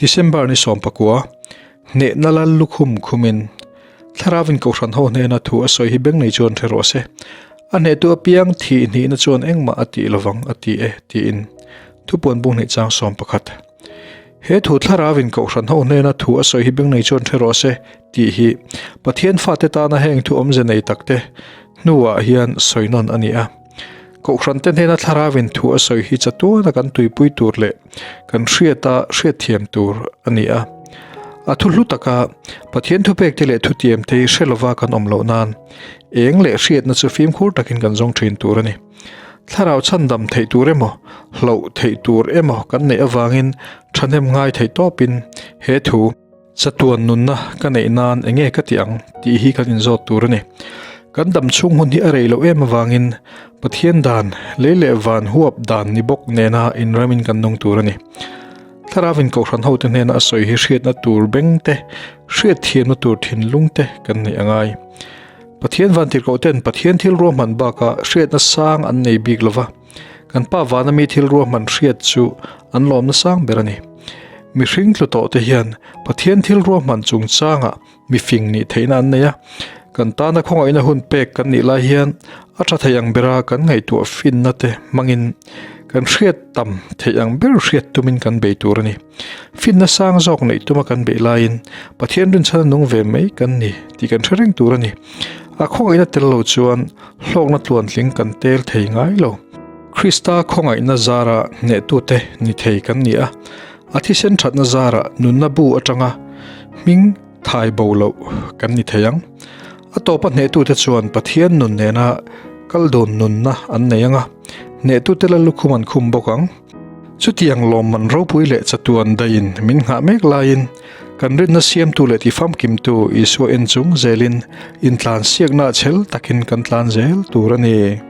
December ni 19, hnehna lal lukhum khumin Thlarauin Kohhran ho hnena thu a sawi hi beng nei chuan hre rawh se. A hnehtu apiang thih hnihna chuan engmah a tih lovang a ti e, tiin thupuan bung hnih chang 11. He thu Thlarauin Kohhran ho hnena thu a sawi hi beng nei chuan hre rawh se tih hi Pathian fate tana heng thu awmze nei takte hnuah hian sawi nawn a ni a. Kohhran te hnena Thlarauin thu a sawi hi chatuana kan tuipui tur leh kan hriata hriatthiam tur a ni a. A thu hlu taka Pathian thupekte leh thutiamte hi hre lova kan awm loh nan eng leh hriatna chu fimkhur takin kan zawng thin tur a ni. Thlarau chhandam theih tur emaw, hloh theih tur emaw kan neih avangin thahnem ngai theih tawpin he thu, Chatuan nunna ka neih nan enge ka tih ang tih hi kan inzawt tur a ni. Kan dam chhung hun hi a rei loh em avangin Pathian dan, lei leh van huap dan ni bawk nena inramin kan nung tur a ni. Thlarauin Kohhran hote hnena a sawi hi hriatna tur beng te, hriatthiamna tur thinlung te kan neih a ngai. Pathian vantirhkohten Pathian thil ruahman bakah hriatna sang an nei bik lova. Kan pa vana mi thil ruahman hriat chu an lawmna sang ber a ni. Mihring tlu tawh te hian Pathian thil ruahman chungchangah mifing nih theihna an nei a. Kan tana khawngaihna hun pek kan nih lai hian a tha thei ang bera kan ngaihtuah finna te hmangin kan hriat tam theih ang ber hriat tumin kan bei tur a ni. Finna sang zawk neih tuma kan beih laiin Pathian rinchhana nung ve mai kan ni tih kan hre reng tur a ni. A khawngaihna tel lo chuan hlawkna tluantling kan tel thei ngai lo. Krista khawngaihna zara hnehtute ni thei kan ni a, a thisen thatna zara nunna bu atanga hming thai bo loh kan ni thei ang. A tawpa hnehtute chuan Pathian nun nena kal dun nunna an nei ang a, hnehtute la lukhum an khum bawk ang. Chutiang lawmman ropui leh chatuan daihin min nghah mek laiin kan rinna siamtu leh tifamkimtu Isua en chung zelin intlansiakna chhel takin kan tlan zel tur a ni.